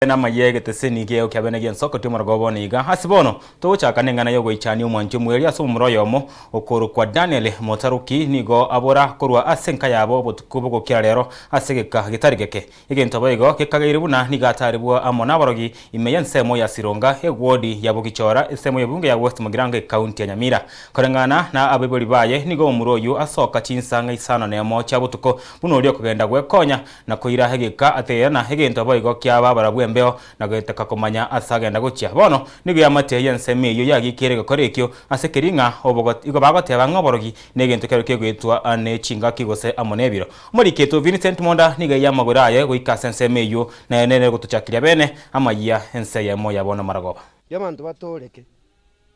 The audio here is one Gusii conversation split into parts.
Namayia egeteseni gieo kiabe negi'ensoko ti'omorogoba bono iga. Ase bono, togochaka neng'ana y'ogoichania omwanchi omweri ase omomura oyomo okorokwa Daniel Motaruki nigo abora korwa ase enka yabo obotuko bogokira rero ase egeka getari geke. Egento boigo gekageire buna nigo ataribwa amo naborogi ime y'ensemo ya Sironga, ewodi ya Bogichora, ensemo y'ebunge ya West Mugirango ekaunti ya Nyamira. Koreng'ana na abaibori baye nigo omomura oyio asoka chinsa ng'a isano nemo chia botuko buna oria okogenda gwekonya na koira egeka ateerana egento boigo kiaba barabwo embeo, na goeteka komanya ase agenda gochia. Bono nigo eamate y'ensemo eyio yagiikeire egekora ekio ase keria ng'a obogot igo bagoteba ng'a oborogi negento kero kegoetwa ne chingaki gose amo nebiro. Omoriketwe Vincent Monda nigo eyia amagoro aye goika ase ensemo eyio, naye nere gotochakiria bene amayia ense eyemo ya bono marogoba. Ri'abanto batooreke.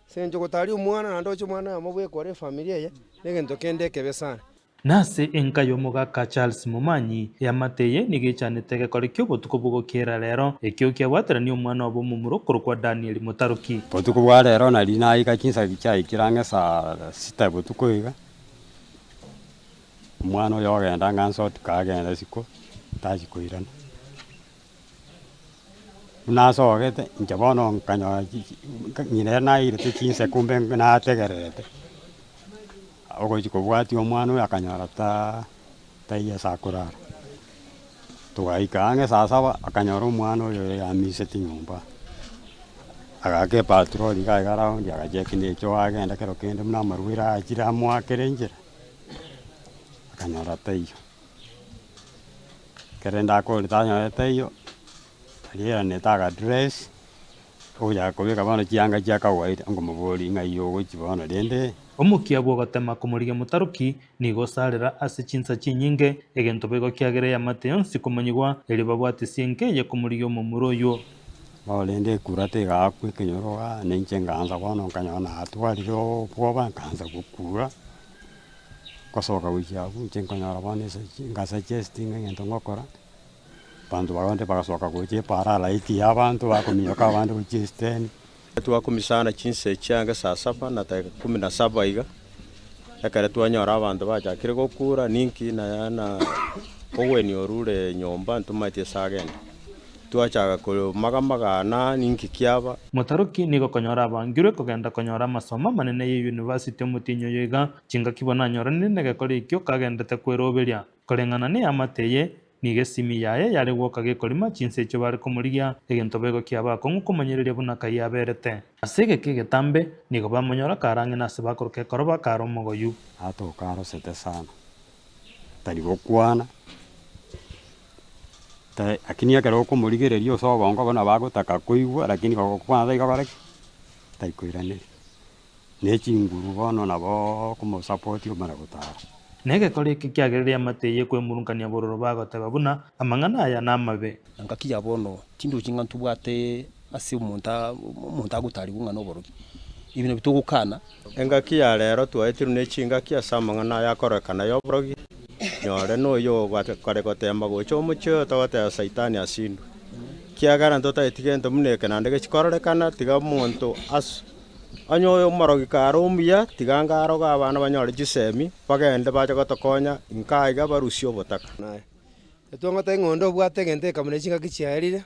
Ase engencho gotaria omwana naende oche omwana oyomo bwekore efamiri eye, negento kende ekebe sana. Nase enka y'omogaka Charles Momanyi, eamate eye nigo echanete egekore ki'obotuko bw'ogokiera rero, ekio kiabwaterania omwana obo omomura okorokwa Daniel Motaruki. Botuko bwa rero nari naika chinsa chiaikire ang'e saa sita botuko iga, omwana oyo ogenda ng'a nsotika agende isiko, tachi koirana. Buna asogete, inche bono nkanyora chi ng'ina ere nairete chinsa kumbe nategererete. Ogochia kobwatia omwana oyo akanyora taa taiyo ase akorara. Togaika ang'e saa saba, akanyora omwana oyo yamiseti nyomba, agaaka epatrol iga iga round agacheck na echoo agenda kero kende buna amarwaire achire amoakere enchera, akanyora taiyo. Ekero rende akorire tanyorete taiyo, arigeranete agadress. Ogochaka kobeka bono chianga chia kawaida, nkomoboria ng'ai ogochia bono rende. Omokia bw'ogotema komorigia motaroki nigo osarera ase chinsa chinyinge, egento boigo kiagera eamate yonsi komanyigwa, erio babwatisie enka eye komorigia omomura oyio. Bono rende ekura tegaakwa ekenyoro igaa, na inche nkaansa bono nkanyora natwarire obwoba nkaansa gokura, gosoka gochia abwo inche nkonyora bono ase nkasuggest ng'a egento ngokora. Abanto babande bagasoka gocha epaara halaiki y'abanto bakominyoka abande gochia esiteni. Twakomisana chinsa echiange saa saba na dakika kumi na saba iga, ekero twanyora abanto bachakire gokura ninki na na Owen orure nyomba ntomaeti ase agende. Twachaka komagamaga ninki kiaba. Motaroki nigo konyora abangirwe kogenda konyora amasomo amanene ye university omotienyi oyo iga, chingaki bono anyoranire negekora ekio kagendete kweroberia. Koreng'ana neamate eye, Nigo esimi yaye yare gwoka gekorima chinsa echio bare komorigia, egento boigo kiaba akong'u komanyereria buna kai aberete. Ase egeka egetambe nigo bamonyora kare ang'e nase bakoroka ekoroba kare omogoyu. Atoka arosete sana, tari gokwana, ta lakini ekero okomorigereria ase obongo buna bagotaka koigwa lakini gokwana tari gokora ki? Tari koiraneria. Ne chinguru bono nabo okomosapoti omana gotara. Na egekora eke kiagerire eamate eye kwemurungania bororo bagoteba buna, Amang'ana aya namabe. Na ngaki ya bono tindochi ng'a ntobwate ase omonto omonto agotarigwa ng'a noborogi. Ebi nabio togokana. Engaki ya rero twaetirwe ne chingaki ase amang'ana aya akorekana y'oborogi, nyore noyo kare goteema gocha omochie oyo togoteba Saitani asindwe. Kiagera ntotageti gento buna eke naende gechikororekana, tiga omonto as. Onye oyo omorogi kare omuya, tiga ange aroge abana banyore chisemi, bagende bache gotokonya inka aiga barusie obotaka. Naye etwang'ata ng'a onde obwate egento ekamuna ne chingaki chiaerire,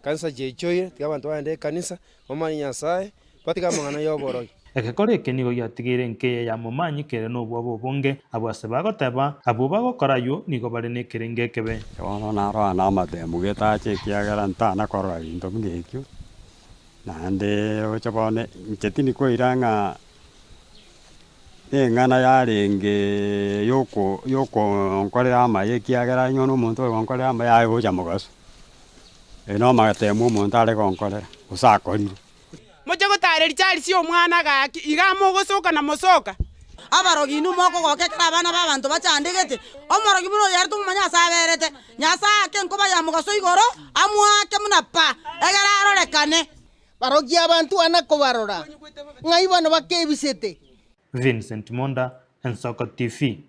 ekanisa chiaichoire, tiga abanto bagende ekanisa, bamanye Nyasaye, batige amang'ana ya oborogi. Egekora eke nigo giatigeire enka eye ya momanyi kere nobwoba obonge, abwo ase bagoteba, Abwo bagokora ayio nigo bare nekerengo ekebe. Bono narora namatemu getache ekiagera ntana korora binto buna ekio. Naende oche bono inche tindi koira ng'a neng'ana yarenge yoko yokonkorera amaya ekiagera onye na omonto ogonkorera amaya aye gocha mogaso. Eye na amatemu omonto are gonkorera, gose akorire. Moche gotareria Charles omwana gaki, iga mogosoka na mosoka. Abarogi inwe mokogoka ekero abana b'abanto bachandegete, omorogi buna oyo ere tomomanye ase aberete. Nyasae ake enkoba ya mogaso igoro, amoake buna pa, egere arorekane. Barokia abanto ana kobarora, ng'ai bono bakebisete? Vincent Monda, Ensoko TV.